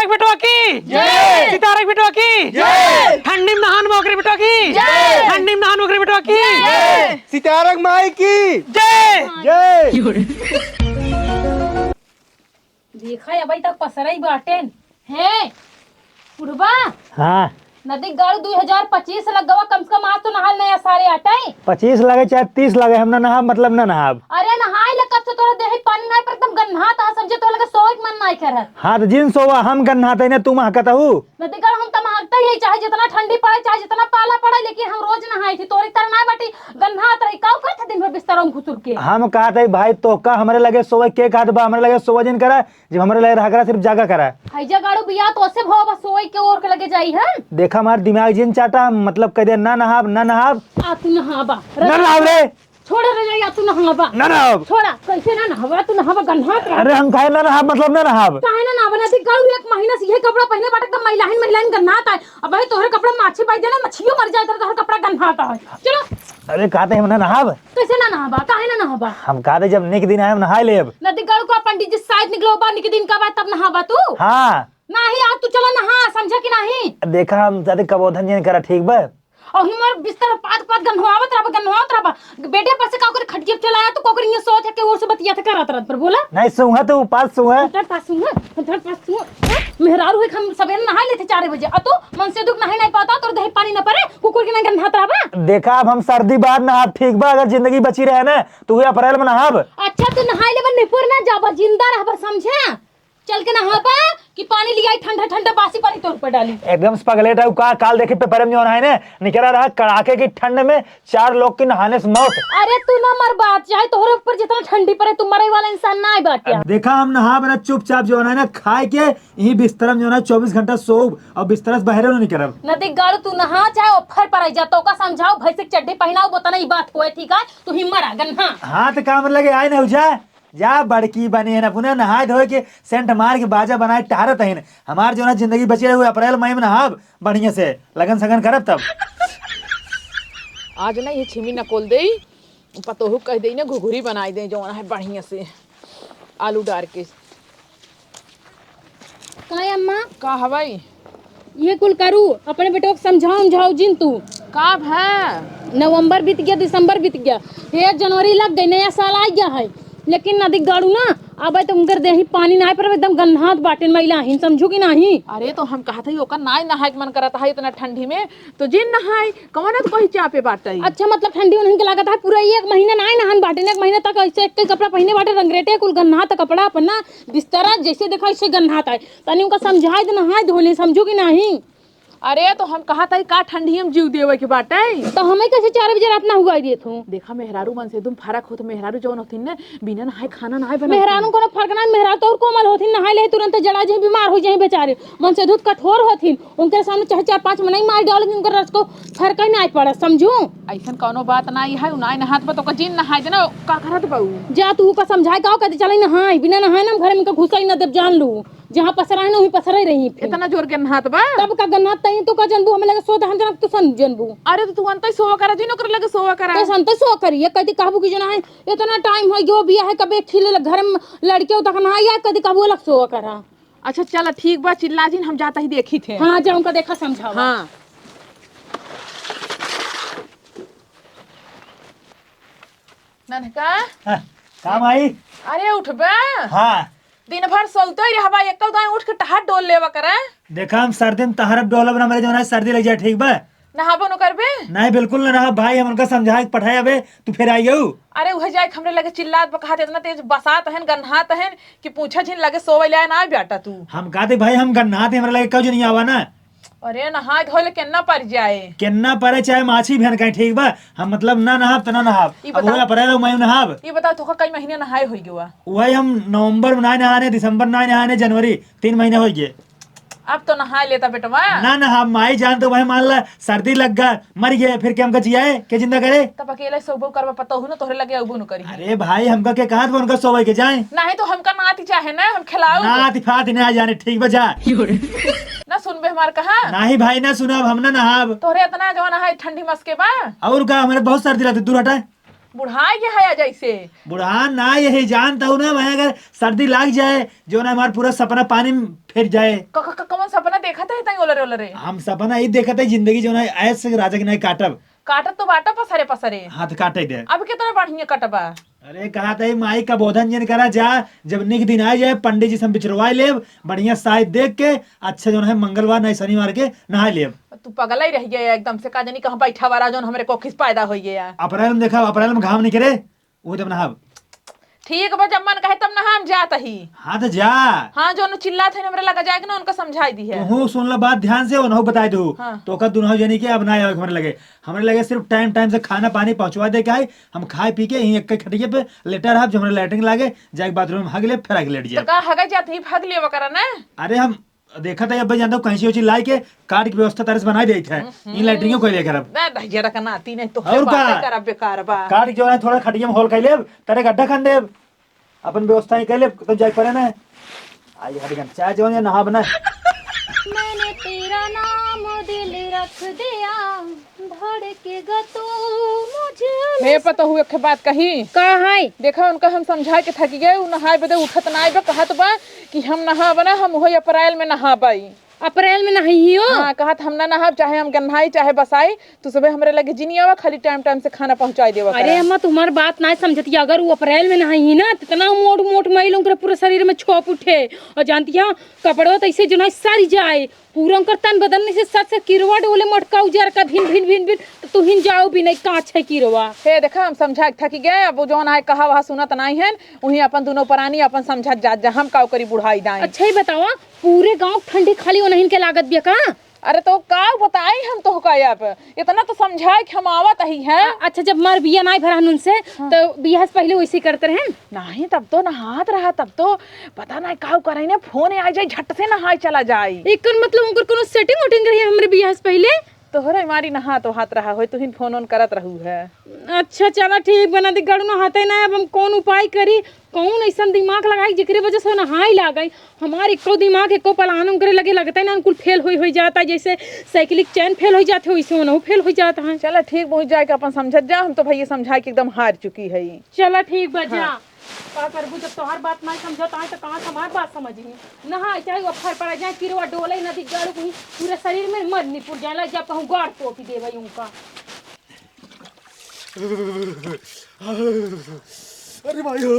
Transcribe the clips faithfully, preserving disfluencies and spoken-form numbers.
बेटवा की जय। सितारक बेटवा की जय। ठंडी में नहान मोकरे बेटवा की जय। ठंडी में नहान मोकरे बेटवा की जय। सितारक माई की जय। जय। देखा, अबही तक पसरई बाटेन। हे, बुढ़बा। हाँ। नदी गाड़ू दुई हजार पच्चीस लग गवा, कम से कम आज तो नहाल नया सारे आटे। पच्चीस लगे चाहे तीस लगे, हम ना नहाब, मतलब ना नहाब। अरे नहाई ले, कब से तोरा देही पानी नाई पर एकदम गन्हात है, समझे तोरा लगे सोए के मन नाई करत। हाँ, तो जिन सोवा हम गन्हात है ना, तू महकत हऊ। नदी गाड़ू हम तो महकते ही, चाहे जितना ठंडी पड़े, चाहे जितना पाला पड़े, लेकिन हम रोज नहाई थी, तोरी तरह नाई बाटी गन्हात रही। काऊ करत है दिन भर बिस्तरों में घुसुर के? हम कहत है भाई, तोहका हमरे लगे सोवे के कहत बा, हमरे लगे सोवा जिन करा, जब हमरे लगे रहा करा, सिर्फ जागा करा। हैजा गाड़ू बिया तो ओसे भवा बस सोई के ओर के लगे जाई हम। देखा हमार दिमाग जिन चाटा, मतलब कह दे ना नहाब, ना नहाब। आ तू नहाबा। ना नहाब रे। छोड़ रे, या तू नहाबा। ना नहाब। छोड़ा, कैसे ना नहाबा, तू नहाबा गन्हात रहा। अरे हम काहे ना नहाब, मतलब ना नहाब। काहे ना नहाबा? नदी गाड़ू एक महीना से यही कपड़ा पहने बाटे, एकदम मैलाहिन, मैलाहिन गन्हात है। अब भाई तोहरे कपड़ा माछी बाई देना, मछियो मर जाए, तोहरे कपड़ा गन्हात है। चलो। अरे कहते हम ना नहाब। कैसे ना नहाबा? काहे ना नहाबा? हम कहते जब निक दिन आए, हम नहाए लेब। नदी गाड़ू का पंडित जी साइत निकलो बा, निक दिन का बाद तब नहाबा तू? हाँ। नाही, आज तू चला नहा, समझा कि नाही? देखा, हम जाते कबोधन जी ने करा, ठीक बा? और हमार बिस्तर पात पात गन्हवावत रहबा, गन्हवावत रहबा। बेटे पर से का ओकरे खटिया पे चलाया, तो ओकरे ये सोच है कि ओर से बतिया थे करत रहत पर बोला। नहीं, सुंघा तो उपास सुंघा। उधर पास सुंघा, उधर पास सुंघा। मेहरारू है, हम सबेरे नहा लेते चार बजे। आ तू मन से दुख नहीं, नहीं पाता, तोर देह पानी न पड़े, कुकुर के ना गन्हात रहबा। देखा, अब हम सर्दी बाद नहाब, ठीक बा? अगर जिंदगी बची रहे ना, तो हुए अप्रैल में नहाब। अच्छा, तू नहाए लेबा, निपुर ना जाबा, जिंदा रहबा, समझा? चल के नहाबा कि पानी लियाई, ठंडा ठंडा बासी पानी तोर पर डाली। एकदम से पगलेट है का? काल देखे पेपर में जौन है ने निकला रहा कड़ाके की ठंड में चार लोग की नहाने से मौत। अरे तू ना मर बात, चाहे तोहरे ऊपर जितना ठंडी पड़े, तू मरे वाला इंसान ना बाटे। अब देखा हम नहा बना चुपचाप जौन है ना खाए के यही बिस्तर में जौन है चौबीस घंटा सोब और बिस्तर से बाहर ना निकलब। नदी गाड़ू तू नहा चाहे ऊपर पर आई जा, तो का समझाओ भैंस के चड्डी पहनाओ बोतना ई बात होए, ठीक है? तू ही मरा गन्हा। हाथ काम लगे आए ना उजा। जा बड़की बने हैं, अपने नहाए धोए के सेंट मार के बाजा बनाए टहरत हैं। हमार जो ना जिंदगी बचे हुए अप्रैल मई में नहाब बढ़िया से, लगन सगन करब तब। आज ना ये छिमी नकोल देई, पतोहू कह देई ना घुघुरी बनाई देई जौन है बढ़िया से आलू डार के। का अम्मा? का हवाई? ये कुल करू, अपने बेटवा के समझाओ, समझाओ जिन तू। का भा? नवंबर बीत गया, दिसंबर बीत गया, हे जनवरी लग गई, नया साल आ गया है, लेकिन नदी गाड़ू ना, अब तो उनकर देही पानी ना पर एकदम गन्हात बाटेन मैलाहिन, समझू कि नाही? अरे तो हम कहत हई ओकर नाय नहाए के मन करत है इतना ठंडी में, तो जिन नहाए, कौन है तो कोई चापे बाटे। अच्छा, मतलब ठंडी उन्हन के लागत है पूरा एक महीना नाय नहान बाटेन, एक महीना तक ऐसे एक कपड़ा पहने बाटे, रंगरेटे कुल गन्हात कपड़ा अपन ना, बिस्तरा जैसे देखा ऐसे गन्हात है। तनी उनका समझाए दे, नहाए धो ले, समझू कि नाही? अरे, तो हम कहत हई का ठंडी में जीव देवे के बाटे? तो हमें कैसे चार बजे रात ना हुआ देत हो? देखा, मेहरारू मन से एकदम फर्क होत, मेहरारू जौन होथिन ना, बिना नहाए खाना नाय बनावत। मेहरारू कोनो फर्क ना, मेहरारू तो और कोमल होथिन, नहाए ले तुरंत जड़ा जाए, बीमार हो जाए बेचारे। मन से दूध कठोर होथिन, उनके सामने चाहे चार पांच मनई मार डालो, उनकर रस को फर्क ही ना पड़ा, समझू? ऐसन कोनो बात ना है, उ नाय नहात बा, तो ओकर जिन नहाए देना, का करत बा उ? जा तू का समझाए, का कहते चले नहाए, बिना नहाए ना हम घर में का घुसाई ना देब, जान लू। जहाँ पसरा है ना, वहीं पसरा ही रही फिर। इतना जोर गन्हात बा? तब का गन्हात तई तो का जनबू, हमें लगे सो दहन जनब तो सन जनबू। अरे तो तू अंतई सोवा करा, जिन ओकरे लगे सोवा करा। तो संतई सो करी, ये कहती कहबू कि जना है, इतना टाइम हो गयो बिया है, कबे खिले घर में लड़के तक ना आया, कहती कहबू अलग सोवा करा। अच्छा चला ठीक बा, चिल्ला जिन, हम जाता ही देखी थे। हाँ, जा उनका देखा समझावा। हाँ। ननका। हाँ, का माई? अरे उठबे। हाँ। दिन भर सोते ही रहबा, एको दाएं उठ के टहर डोल लेवा करे। देखा हम सर्दी में तहरब डोलब ना, मरे जौन है सर्दी लग जाए, ठीक बा? नहाबो न करबे? नहीं, बिल्कुल ना नहाब भाई, हम उनका समझाए के पठाए अबे, तू फिर आई गऊ। अरे उहे जाए के हमरे लगे चिल्लात बा, कहत इतना तेज बसात हन, गन्हात हन कि पूछा झिन लगे सोवे ले ना बेटा तू। हम कहते भाई हम गन्हात है, हमरे लगे कऊ नहीं आवा ना। अरे नहाए धोए ले केन्ना पर जाए। केन्ना परे चाहे माछी भेन कहीं, ठीक बा? हम मतलब ना नहाब त ना नहाब। ई अब बताओ। वही अप्रैल और मई में नहाब। ई बताओ तोका कई महीने नहाए होई गवा? वही हम नवंबर में ना नहाने, दिसंबर ना नहाने, जनवरी, तीन महीने होई गए। अब तो नहाए लेता बेटवा। ना नहाब, माई जान तो वही मान ला सर्दी लग गा, मर गए, फिर के हमका जियाए, के जिंदा करे? तब अकेले सोबो करबा, पतोहू न तोहरे लगे अउबो न करी। अरे भाई, हमका के कहत बा उनका सोवे के जाए? नहीं तो हमका नाती चाहे ना, हम खिलाऊ। नाती फाती ना जाने, ठीक बा जा। ना सुनबे हमार कहा? नहीं भाई, ना सुनब, हम ना नहाब। तोहरे इतना जवन है ठंडी मस के बा। और का, हमारे बहुत सर्दी लगती, दूर हटा। बुढ़ाए के है जैसे। बुढ़ा ना, यही जानता हूँ ना मैं, अगर सर्दी लाग जाए, जो ना हमार पूरा सपना पानी में फिर जाए। क-, क-, क-, कौन सपना देखत है तई ओलरे ओलरे? हम सपना ई देखत है जिंदगी जो ना ऐश राजा के नहीं काटब। काटत तो बाटा पसरे पसरे। हाँ, तो काटे दे। अब कितना बढ़िया कटबा। अरे, कहा था, "माई का बोधन जन करा, जा, जब निक दिन आ जाए, पंडित जी से हम बिछरवाए लेब, बढ़िया साइत देख के, अच्छा जौन है, मंगलवार नहीं शनिवार के नहाए लेब।" तू पगला ही रह गया एकदम से, का जानी कहाँ बैठा वाला जौन हमरे कोखी से पैदा हो गया। अप्रैल में देखा, अप्रैल में घाम निकरे, वो तब नहाब। ठीक बा, जब मन कहे तब नहाम जात ही। हाँ, तो जा। हाँ, जौन चिल्लात है, हमरे लगा जाए के ना, उनका समझाई दी है। तू सुन ला बात ध्यान से, उन्हों बताई दू। हाँ। तो का दुनहु जनी के अब ना आवे हमरे लगे। हमरे लगे सिर्फ टाइम टाइम से खाना पानी पहुँचवा दे के आई। हम खाए पी के यहीं एक खटिया पे लेटा रहब, जो हमरा लैट्रिन लागे, जाके बाथरूम में हग लेब, फिर आके लेट तो जाब। का हगे जात ही हग लेवा करा ना? अरे हम देखत है, अब जानता हूँ, कैंची वैंची लाई के काट के व्यवस्था तरह से बनाई देत है। हम्म। ई लैट्रिन कोई लेकर अब। ना, दहिजरा का नाती नहीं तो और का? बातें करब बेकार बा। काट के जो है थोड़ा खटिया में होल कर लेब, तारे गड्ढा खन देब। अपन व्यवस्था ही कर लेब, तो जाए पड़े ना। आई हट गन, चाहे जवन या नहा बना। मैंने तेरा नाम दिल रख दिया, धड़केगा तू मुझ में। हे पतोहू, एक ठे बात कही। का है? देखा, उनका हम समझाए के थकी गए, उ नहाए बदे उठत ना आइबे, कहत बा कि हम नहाब ना, हम वही अप्रैल में नहाबई। अप्रैल में नहाई हो? हाँ, कहत हम ना नहाब, चाहे हम गन्हाई, चाहे बसाई, तू सुबह हमरे लगे जिनी आवा, खाली टाइम टाइम से खाना पहुँचाई देवा अरे करा। अम्मा, तुम्हार बात ना समझती, अगर वो अप्रैल में नहाई ही ना, तो इतना मोट मोट मैल उनके पूरे शरीर में छोप उठे, और जानती है, कपड़वा तो ऐसे जो ना सर जाए, पूरा उनकर तन बदन में से सर से किरवा डोले, मोटका उजर का भिन भिन भिन भिन, तो तू हिन जाओ भी नहीं, कांच है किरवा। हे देखा, हम समझा के थकी गए, अब वो जौन आए कहा वहा सुनत नहीं है, वहीं अपन दोनों प्राणी अपन समझत जात जा, हम काउ करी बुढ़ाई दाई। अच्छा ही बतावा, पूरे गाँव ठंडी खाली ओनहिन के लागत बिया का? अरे तो का बताई हम तोहका अब, इतना तो समझाए कि हम आवत ही हैं। अ-, अच्छा, जब मार बिया नाई भरा हन उनसे, हाँ। तो बियाह से पहले वैसे करते रहे? नहीं, तब तो नहात रहा, तब तो पता नहीं काउ करे ने, फोन आ जाए, झट से नहाए चला जाए। एकर मतलब उनकर कोनो सेटिंग वेटिंग रही हमरे बियाह से पहले? तोहरे मारी नहात वहात रहा होई, तुहिन फोन ओन करत रहू है। अच्छा, चला ठीक बना दी, गड़ू नहाते ना, अब हम कौन उपाय करी? कौन ऐसन दिमाग लगाई जेकरे वजह से नहाई लागई? हमार एको दिमाग, एको पलान उनकरे लगे लगता है ना, कुल फेल होई, होई जाता है, जैसे साइकिल के चैन फेल होई जात है, वैसे ओनहु फेल होई जात है। चला ठीक, पहुँच जाए के अपन समझत जा, हम तो भैया समझाए के एकदम हार चुकी है। चला ठीक बा, जा। हाँ। का करबू, जब तोहार बात नहीं समझत आए तो कहाँ से हमार बात समझी? नहाए चाहे वो फर पड़ा जाए, किरवा डोले, नदी गड़, पूरे शरीर में मर निपुर जाए, लग जा कहूँ गाड़ पोती देवे उनका। अरे भाई हो।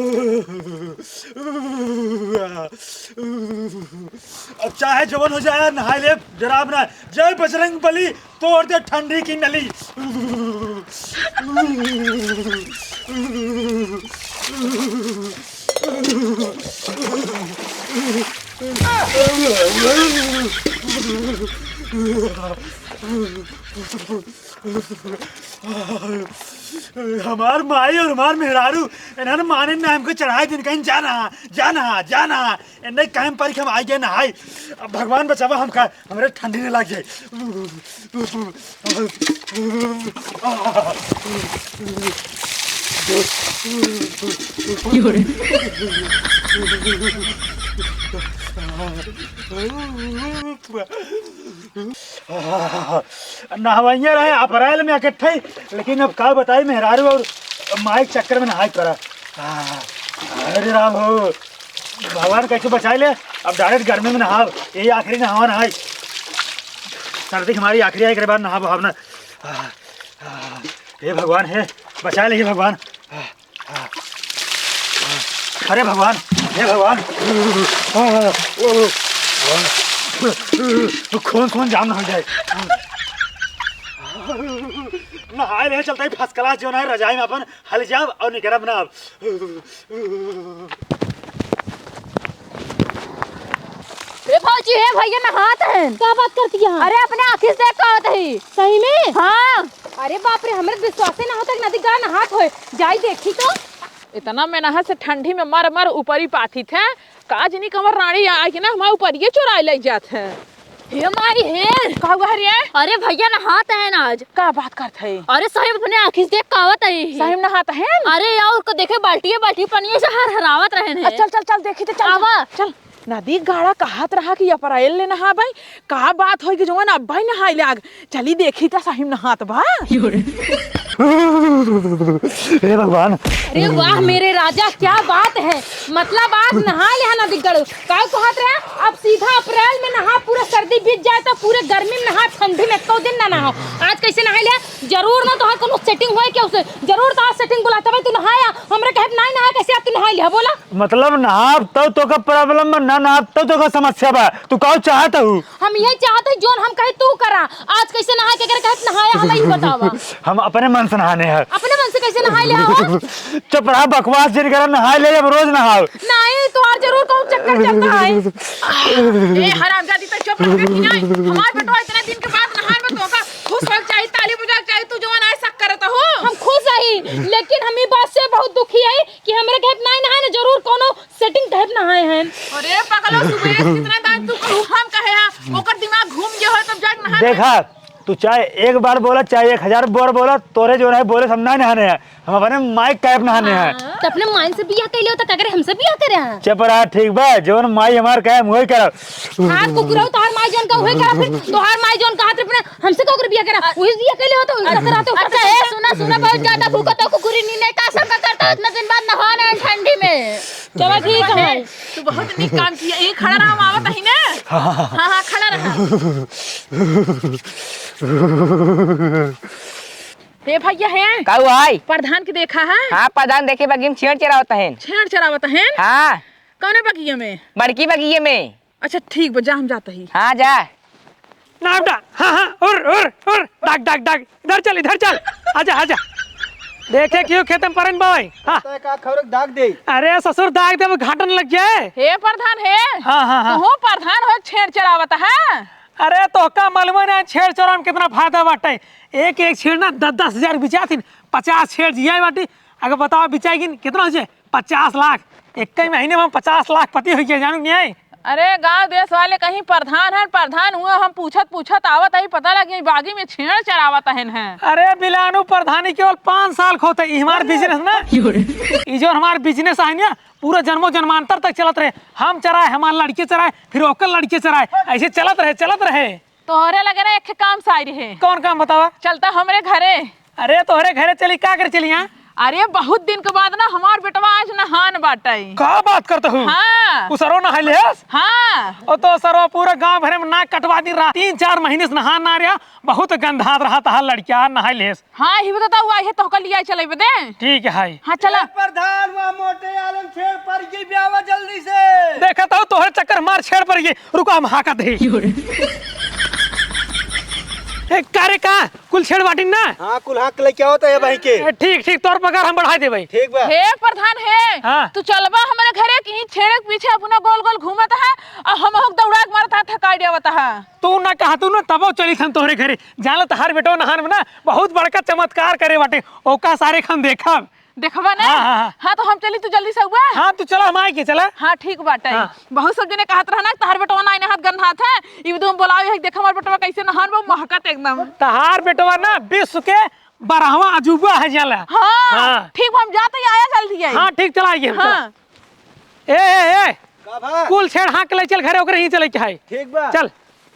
अब चाहे जवन हो जाए, नहाए ले, डराब ना। जय बजरंग बली, तोड़ दे ठंडी की नली। हमार माई और हमार मेहरारू, इन्हन माने ना हमको चढ़ाई दिन कहीं जाना, जाना, जाना। इन्हें कायम पर हम आई गए नहाई। अब भगवान बचावा हमका, हमरे ठंडी न लग जाए। नहवइया रहे अप्रैल में इकट्ठे, लेकिन अब का बताई, मेहरारू और माई के चक्कर में नहाई पड़ा। अरे राम हो, भगवान कैसे बचाए ले। अब डायरेक्ट गर्मी में नहाब, ये आखिरी नहावा नहाई। सर्दी की हमारी आखिरी आई, एकरे बाद नहाब, नहाब ना। हे भगवान, हे बचा ले, हे भगवान। अरे भगवान, हे भगवान, खून खून जाम न हो जाए। नहाए रहे चलते ही फर्स्ट क्लास जो ना है, रजाई में अपन हल जाब और निकरब ना अब। रे भौजी, हे भैया नहात हैं। का बात करती है? अरे अपने आँखी से देख का होत ही। सही में? हाँ। अरे बाप रे, हमरे विश्वासे ना होता कि नदी गा नहात होए। जाई देखी तो। इतना मेहनत से ठंडी में मर मर ऊपरी पाथित है, का जनी कंवर रानी आके ना हमारे ऊपर ये चुराए ले जात है। हे मारी हे। का हुआ रे? अरे भैया नहात हैं आज। का बात करत है? अरे सही में अपने आँखी से देख का आवत है। सही में नहात हैं? अरे यार, उनको देखे बाल्टी बाल्टी पनिया से हर हरावत रहे हैं। चल चल चल, देखी तो चल। आवा। चल। नदी गाड़ा कहत रहा कि अप्रैल ले नहाबै, का बात होई कि जवन अब्बै नहाइ लाग। चली देखी त सही में नहात बा। हे भगवान। अरे वाह मेरे राजा, क्या बात है। मतलब आज नहा ले है नदी गड़ू। का कहत रहा, अब सीधा अप्रैल में नहा, पूरा सर्दी बीत जाए तो पूरे गर्मी में नहा, ठंडी में एको दिन ना नहाओ। आज कैसे नहा ले? जरूर ना तोहार कोनो setting होए क्या उसे? जरूर तोहार setting बोला, तबे तू नहाया। हमरे कहे नाहीं नहाया, कैसे आज तू नहा ले बोला? मतलब नहाब तब तोका problem बा, ना नहाब तब तोका समस्या बा। तू का चाहत हऊ? हम यही चाहत हई, जोन हम कही तू करा। आज कैसे नहाए, केकरे कहत नहाया, हम ही बतावा। हम अपने मन से नहाने हैं। अपने मन से कैसे नहाए ले हो? चुप रहा, बकवास जिन करा, नहाए ले, अब रोज नहाओ। नहीं, तोहार जरूर कहूँ चक्कर चलता है। ए हरामजादी, तो चुप रह कि नहीं? हमार बेटवा इतना दिन के बाद नहाए में तोका खुश होल चाहिए, ताली बजाल चाहिए, तू जवन आए शक करत हो। हम खुश हई, लेकिन हम ई बात से बहुत दुखी हई कि हमरे कहत नाहीं नहाए ना, जरूर कोनो setting कहत नहाए हैं। अरे पगलो, सुबह से कितना दान तू कहू हम कहे हैं, ओकर दिमाग घूम गया हो तब जाके नहा। देखा, तू चाहे एक बार बोला, चाहे एक हजार बार बोला, तोरे जो नहीं बोले सब ना नहाने हैं। हम अपने माई के कहब नहाने हैं। हाँ। तो अपने माई से बियाह कैले हो तो का करे हमसे बियाह करे हैं? चुप रहा, ठीक बा, जवन माई हमार कहे हम वही करब। हाँ, कुकुरऊ, तोहार माई जौन का उहे करा, फिर तोहार माई जौन कहा, अपने हमसे का ओकर बियाह करा, उहे बियाह कैले हो तो उनका करा तो। अच्छा, ए, सुना, सुना, बहुत ज्यादा भूखत हो, कुकुरी नी, नहीं का सब का करता, इतना दिन बाद नहाना है ठंडी में। चलो, ठीक है। तू बहुत नीक काम किया, ये खड़ा रहा, हम आवत ही ना। हाँ, हाँ, खड़ा रहा। हे भैया, हे का हुआ है? प्रधान के देखा है? हाँ, प्रधान देखे बगिया में छेड़ चरावत हैं। छेड़ चरावत हैं? हाँ। कौने बगिया में? बड़की बगिया में। अच्छा, ठीक बा, जा, हम जात ही। हाँ, जा। ना बेटा, हाँ, हाँ, उर, उर, उर, डाक, डाक, डाक, इधर चल, इधर चल, आजा, आजा। देखे क्यों खेत में परन बाई? हाँ। तय का खौरक दाग दे। अरे ससुर, दाग दे, वो घाटन लग जाए। हे प्रधान, हे। हाँ, हाँ, हाँ। तू प्रधान हो, छेड़ चरावत है। अरे, तोहका मालूम है ना, छेड़ चरावे में कितना फायदा बाटे। एक, एक छेड़ ना दस, दस हजार बिचाथिन, पचास छेड़ जिया बाटी। अगर बताओ, बिचाई कितना हो जाए? पचास लाख। एक ही महीने में हम पचास लाख पति हो गया, जानू नहीं आई? अरे, गांव देश वाले कहीं प्रधान हैं, प्रधान हुआ, हम पूछत पूछत आवत आई, पता लगे बागी में छेड़ चरावत हैं, हैं। अरे बिलानू, प्रधानी केवल पाँच साल खोते, ई हमार business ना, ई जो हमार business है ना, पूरा जन्मों जन्मांतर तक चलत रहे। हम चराए, हमार लड़के चराए, फिर ओकर लड़के चराए, ऐसे चलत रहे, चलत रहे। तोहरे लगे ना एक काम सारी है। कौन काम बतावा? चलता हमरे घरे। अरे तोहरे घरे चली, का करे चली यहाँ? अरे बहुत दिन के बाद ना हमार बेटवा आज नहान बाटे। का बात करत हूँ? हाँ। उ सरवा नहाए लेस? हाँ। ओ तो सरवा पूरा गांव भरे में नाक कटवा दिन रहा। तीन चार महीने से नहान ना रहा। बहुत गंधात रहा तहार लड़किया नहाए लेस। हाँ, ही बता हुआ है तोहका लिया चले बदे। ठीक है। हाँ, चला। ए प्रधान, वहाँ मोटे आलम छेड़ पर गई ब्यावा जल्दी से। देखत हूँ तोहरे चक्कर मार छेड़ पर गई। रुको, हम हाका दे। ए, का रे का? कुल छेड़ बाटिन ना? हाँ, कुल हाक लेके आओ तो ये भाई के। ए, ठीक, ठीक, तोर पगार हम बढ़ाई देबै। ठीक बा। हे प्रधान हे, हाँ। तू चलबा हमरे घरे कि छेड़े के पीछे अपना गोल गोल घूमत है और हम होक दौड़ा के मारत है, थकाई देवत है। तू ना कहा तू ना तबो चली थन तोहरे घरे। जानत हर बेटो नहान में ना बहुत बड़का चमत्कार करे बाटे, ओका सारे खन देखब। देखबा ना? हाँ, हाँ, हाँ। हाँ, तो हम चली, तू जल्दी से हुआ। हाँ, तू चला, हम आए के चला। हाँ, ठीक बाटे। हाँ। बहुत सब जने कहत रहा ना, तहार बेटवा ना नहात गंधात है। ई तुम बोलाओ, यही देख हमार बेटवा कैसे नहान बा, महकत एकदम। तहार बेटवा ना विश्व के बारहवाँ अजूबा है जाला। हाँ, हाँ। ठीक बा, हम जाते ही आया जल्दी आई। हाँ, ठीक, चला आइए हम, हाँ। चला। ए, ए, ए, का भा? कुल छेड़ हाँक के ले चल घरे, ओकरे ही चले के है। ठीक बा। चल।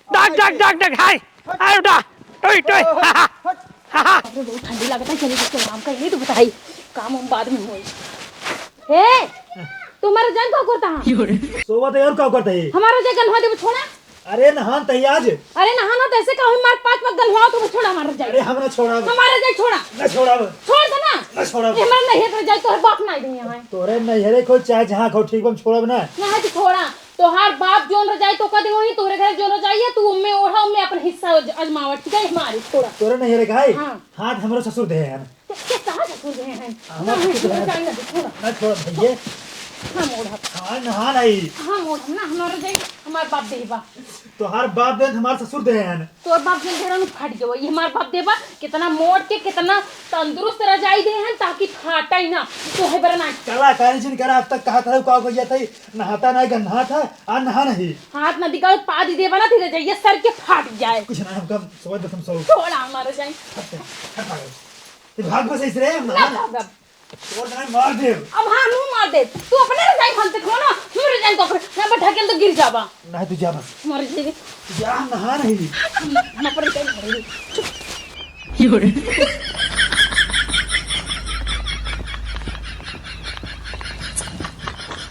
डाक, डाक, डाक, डाक, हाय। आयो डा। टोई, टोई। हा, हा। हा, हा। अरे, बहुत ठंडी लगता है, चलिए, इसको आराम कर, नहीं तो बताई, काम हम बाद में होई। ए, तुम्हारा जान का करता है? सोवत है और का करता है? हमारा जाए गन्हवा देबो, छोड़ा। अरे, नहान तही आज। अरे, नहाना तो ऐसे का हुई, मार पाँच पग गन्हवा तो छोड़ा, हमारा जाए। अरे, हम ना छोड़ा। हमारा जाए, छोड़ा। ना छोड़ा। छोड़ दे ना। ना छोड़ा। ये हमारा नहीं है, तो जाए, तोहर बाप ना दुनिया है। तोरे नहीं है रे, कोई चाहे जहाँ खाओ, ठीक बा, हम छोड़ब ना। ना है तो छोड़ा। तोहार बाप जोन रजाई तोका दे वही, तोहरे घर जोन रजाई है, तू उम्मे ओढ़ा, उम्मे अपन हिस्सा अज-, अजमावा, ठीक है? हमारी, छोड़ा। तोरे नहीं रे, काहे? हाँ। हाथ हमरो ससुर दे हैं। के, के कहाँ ससुर दे हैं? हमार ना, ससुर दे हैं। रजाई ना दे, छोड़ा। ना, छोड़ा भैया। हम ओढ़ब। हाँ, नहा नहीं। हम ओढ़ब ना, हमार रजाई, हमार बाप देबा। तोहार बाप दे, हमार ससुर दे हैं। तोर बाप जन तेरा नु फाट गयो, ये हमार बाप देबा, कितना मोट के, कितना तंदुरुस्त रजाई दे हैं, ताकि फाटे ना। तो है बरना। कलाकारी जिन करा, आज तक कहा था, का हो गया था, नहाता नहीं, गन्हात है, आ नहा नहीं। हाथ ना दिखाओ, पाद देबा ना, तेरे जाइए, सर के फाट जाए। कुछ ना, हमका सोच दे, हम सो। छोड़ा हमारा जाए। हट, हट, हट। ते भाग बस ऐसे रे, ना नहा। भागब। तोर जान मार दे। अब हाँ, मुँह मार दे। तू अपने रजाई फांद के खो ना, हम रजाई को अपने यहाँ पर ढकेल तो गिर जाबा। नहीं, तू जा बस। मर जाएगी। जा, नहा नहीं। हम अपने रजाई मार दे।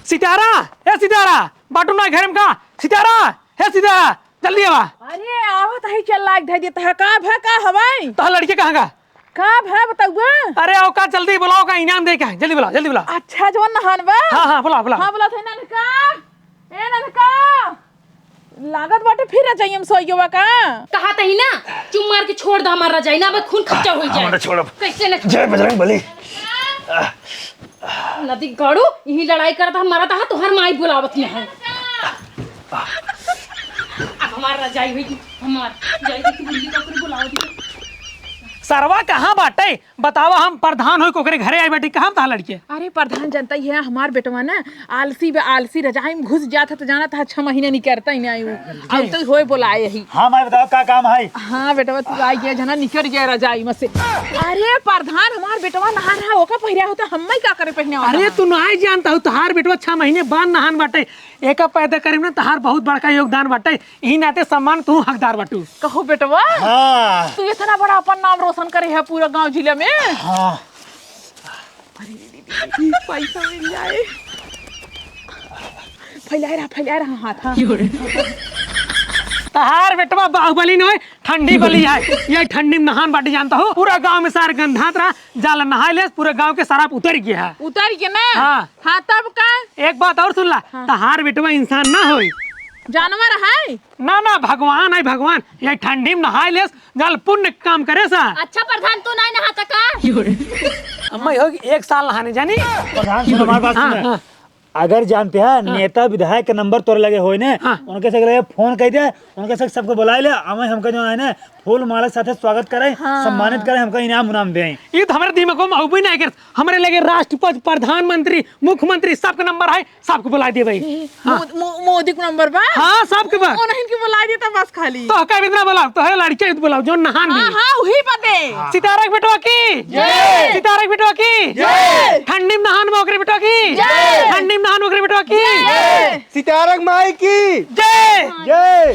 सितारा, ए सितारा, बाटू ना घर में का? सितारा, हे सितारा, जल्दी आवा। अरे, आवत ही, चल लाग धै देत है। का भा, का हवाई? तोहार लड़के कहाँ का? का भा, बताउआ? अरे, आओ का, जल्दी बुलाओ, का इनाम दे के है, जल्दी बुलाओ, जल्दी बुलाओ। अच्छा, जवन नहान बा? हाँ, हाँ, बुलाओ, बुलाओ। हाँ, बुलाओ, थे ननका। ए, ननका। लागत बाटे फिर रजाई में सोइयो बा का? कहा तही ना, चुम मार के छोड़ दा हमार रजाई, ना बे खून खच्चा हो जाए। हमरा छोड़ब। कैसे न जय बजरंग बली। नदी गाड़ू, यही लड़ाई करत ह, मरत ह, तोहर माई बुलावत में है। अब हमार रजाई होई, हमार जाई देखी बुढ़िया का ओकरे बुलावत है। सरवा कहाँ बाटे? बतावा, हम प्रधान होई के ओकरे घरे आई बाटी, कहाँ तहा लड़के? अरे प्रधान, जनता ही है, हमार बेटवा ना आलसी बे, आलसी रजाई में घुस जात है, तो जानत है, छह महीने निकरता ही नहीं आई। अब तो होए बोलाए ही। हाँ माई, बताओ का काम है? हाँ बेटवा, तू आ गया जना, निकर गया रजाई में से। अरे प्रधान, हमार बेटवा नहा रहा, ओका पहिरा होता, हम का करे पहने वाला अरे है? तू नाई जानता हो, तोहार बेटवा छह महीने बाद नहान बाटे, एका पैदा करे में ना तोहार बहुत बड़का योगदान बाटे, यही नाते सम्मान तू हकदार बाटू। कहो बेटवा, हाँ। तू इतना बड़ा अपन नाम रोशन करे है पूरा गांव जिला में। हाँ। अरे दीदी, पैसा मिल जाए। फैलाए रहा, फैलाए रहा हाथ, हाँ। तहार बेटवा बाहुबली न होय, ठंडी बली है। ये ठंडी में नहान बाटी जानता हो, पूरा गांव में सार गंधात रहा, जाल नहाए लेस, पूरा गांव के शराब उतर गया है। उतर गया ना? हाँ। हाँ, तब का? एक बात और सुन ला, हाँ। तहार बेटवा इंसान ना होय। जानवर है? ना, ना, भगवान है, भगवान। ये ठंडी में नहाए लेस, जाल पुण्य काम करे सा। अच्छा प्रधान, तू नहीं नहाता का? अम्मा, ये हो कि एक साल नहाने जानी। प्रधान, सुन हमारी बात हाँ, सुन। हाँ। अगर जानते हैं, हाँ। नेता विधायक के नंबर तोरे लगे होए ने, हाँ। उनके से लगे फोन कर दे, उनके से सबको बुला ले, हमें हमका जो है ना, फूल माला के साथे स्वागत करे, हाँ। सम्मानित करे, हमका इनाम उनाम दे। ये तो हमारे दिमाग में आऊ भी नहीं कर, हमारे लगे राष्ट्रपति, प्रधानमंत्री, मुख्यमंत्री, सबके नंबर है, सबको बुला दे भाई। हाँ। मो-, मो-, मोदी को नंबर बा? हाँ, सबके बा। उन्हीं के बुला देता बस खाली। तो का इतना बुलाओ, तो है लड़के बुलाओ, जो नहान हाँ, भी। हाँ, वही बदे। सितारा के बेटवा की जय। सितारा के बेटवा की जय। ठंडी में नहान में ओकरे बेटवा की जय। ठंडी में नहान ओकरे बेटवा की जय। सितारा के माई की जय। जय।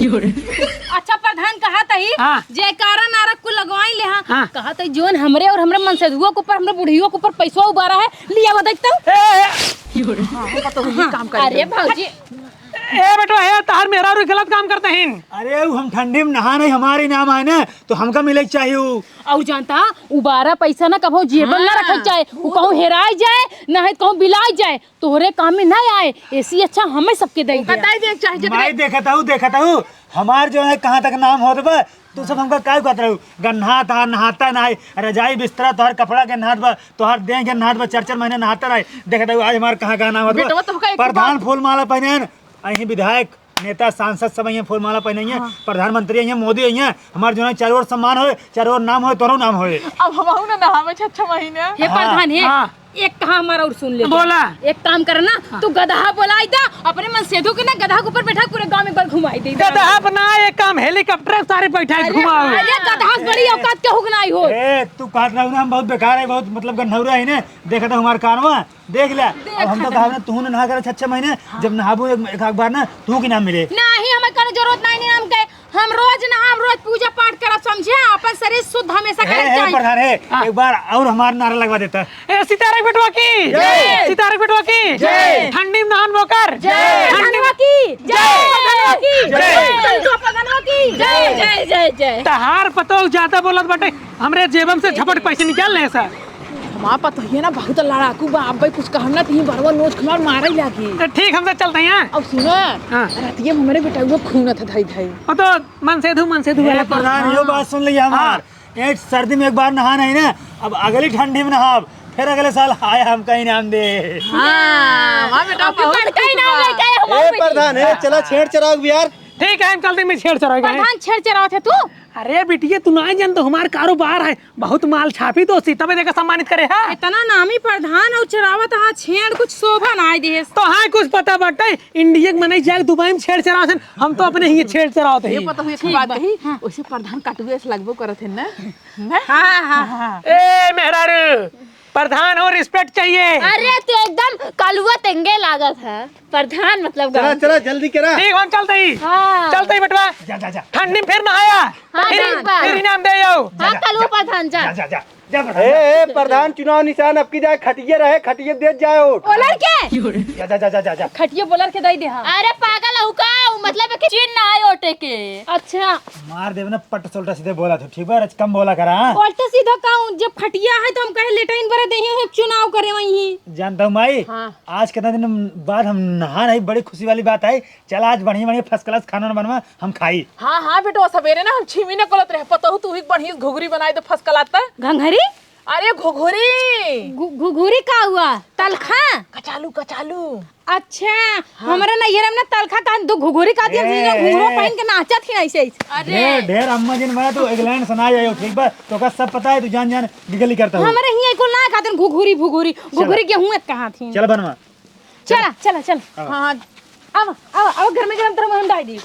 अच्छा प्रधान, कहा तही हाँ। जयकारा नारा कुल लगवाई ले हाँ। हाँ। कहा तही जोन हमरे और हमरे मनसेधुओ के ऊपर, हमरे बुढ़ियों के ऊपर पैसवा उबारा है, लिया बताई तो। ए, ए, हाँ, हम पता हुई काम कर अरे भौजी, ए बेटवा, ए तहार मेहरारू गलत काम करते हैं। अरे उ हम ठंडी में नहा नहीं, हमारे नाम आए ना, तो हमका मिले के चाहिए उ। और जानता, उबारा पैसा ना कभो जेब में ना हाँ। रखे के चाहे, उ कहूँ हेराई जाए, ना है कहूँ बिलाई जाए, तोहरे काम में ना आए। ऐसी अच्छा हमें सबके दे दे। बताई दे चाहे जितने माई देखत हूँ, देखत हूँ, हमार जो है कहाँ तक नाम होत बा, तू सब हमका काय कहत रहू? गन्हात हा, नहाता नाही, रजाई बिस्तरा तोहर कपड़ा के नहात बा, तोहर देह के नहात बा, चार चार महीने नहाता नाही। देखत हूँ आज हमार कहाँ कहाँ नाम होत बा। बेटवा तो हमका एक प्रधान बात फूल माला पहने हैं, अहीं विधायक, नेता, सांसद सब अहीं फूल माला पहने हैं, हाँ। प्रधानमंत्री अहीं, मोदी अहीं, हमार जो है चारों ओर सम्मान होए, चारों ओर नाम होए, तोरो नाम होए। अब हम ना नहावे छह छह महीने। हे हाँ। प्रधान हे, हाँ। एक कहा हमारा और सुन ले। बोला। एक काम कर ना, हाँ। तू गदहा बोलाई दा, अपने मनसेधु के ना गदहा के ऊपर बैठा पूरे गांव में एक बार घुमाई दे। गदहा बना, एक काम हेलीकॉप्टर सारे बैठा अरे, घुमाओ। अरे गदहा से बड़ी औकात केहू के नाही हो। ए, तू कहत रहू ना हम बहुत बेकार है, बहुत मतलब गन्हौरा है ने, देखत हमार कारवा, देख ले। अब हम तो कहा ना तू ना नहा कर छह छह महीने, हाँ। जब नहाबू एक, एक आध बार ना तू के नाम मिले। नाही, हमें कोनो जरूरत नाही नाम के। हम रोज नहाब, रोज पूजा पाठ करब, समझे? अपन शरीर शुद्ध हमेशा ए, करे के ए, चाही। प्रधान, ए, हाँ। एक बार और हमार नारा लगवा देता। ए, सितारा के बेटवा की जय। सितारा के बेटवा की जय। ठंडी में नहान बोकर जय। ठंडी धनवा की जय। धनवा की जय। जय। जय, जय, जय। तहार पतोह ज्यादा बोलत बाटे, हमरे जेबम से झपट पैसे निकाल ले सर। हमार पतोहिया ना बहुत लड़ाकू बा, अब भाई कुछ कहम ना, तीन बरवा नोच के मार मारे लागी। तो ठीक, हमसे चलते हैं। अब सुनो, हाँ। रतिया में हमरे बेटा वो खून था धाई धाई। वो तो मनसेधु, मनसेधु ए, वाला तो प्रधान, यो हाँ। बात सुन लिया हमार। हाँ। ए, सर्दी में एक बार नहा नहीं ना, अब अगली ठंडी में नहाब, फिर अगले साल आया हम कहीं नाम दे। हाँ, हमार बेटा अब बहुत कहीं नाम खुश बा। लेके आए हम ए, प्रधान, ए, चला छेड़ चराओ भी यार। ठीक है, हम चलते हैं, मैं छेड़ चराओ गए। प्रधान छेड़ चराओ थे तू? अरे बिटिया, तू ना जान तो हमार कारोबार है, बहुत माल छापी तो सीता में देकर सम्मानित करे है। इतना नामी प्रधान और चरावत हा छेड़, कुछ शोभा ना आए देश। तो हाँ, कुछ पता बाटे, इंडिया के मनई जाके दुबई में छेड़ चरावत हैं, हम तो अपने ही छेड़ चरावत ये हैं। पता हुई एक ठीक बात बा। कही, हाँ। वैसे प्रधान कटुए से लगबो करत है ना? ना? हाँ, हाँ, हाँ। ए मेहरारू, प्रधान हो, respect चाहिए। अरे, तू एकदम कलुआ तेंगे लागत है। प्रधान मतलब चला, गाँव चला, के। जल्दी करा। ठीक, हम चलते ही। हाँ। चलते ही, बेटवा। जा, जा, जा। ठंडी में फिर नहाया। हाँ, फिर, ठीक बा। फिर इनाम दे आओ। हाँ, जा, जा, कलुआ जा। प्रधान, जा। जा, जा, जा। जा, प्रधान, ए, जा। ए, प्रधान चुनाव निशान अब की जाए, खटिया रहे, खटिया दे जाए वोट। ओलर के? जा, जा, जा, जा, जा, जा। खटिया बोलर के दे दे, हाँ। अरे, पागल हऊ का? उ मतलब है कि चिन्ह ना आए ओटे के। अच्छा। मार देब ना पट से उल्टा सीधे बोला तो, ठीक बा? रच कम बोला करा, हाँ? उल्टा सीधा का हूँ? जब खटिया है तो हम कहे लेटरिन बरे देही, हम चुनाव करे वही। जानता हूँ माई, हाँ। आज कितना दिन बाद हम नहा नहीं, बड़ी खुशी वाली बात है। चल आज बढ़िया बढ़िया first class खाना बनवा, हम खाई। हाँ, हाँ बेटवा, सवेरे ना हम छिमी न कोलत रहे, पतहु तू ही बढ़िया घुघरी बनाई दे first class त। घंघरी? अरे घुघरी। घु-, घुघरी का हुआ? तलखा? कचालू, कचालू। अच्छा, हाँ। हमरा नैहर में ना तलखा कहन, दो घुघुरी कहती है, ए, घुघुरो ए। पहन के नाचत ही ऐसे, ऐसे। अरे। ढेर, ढेर अम्मा जी ने मारा, तू England से ना आयो, ठीक बा? तो का सब पता है, तू जान, जान गिगली करता हो। हमरा हियाँ कुल ना खातिर घुघुरी, भुघुरी, चला। घुघुरी गेहूँ कहाँ थी? चल बनवा। चला, चला, चल। हाँ। हाँ, हाँ। आवा, आवा, आवा, गरमे गरम तरह में हम डाल दी।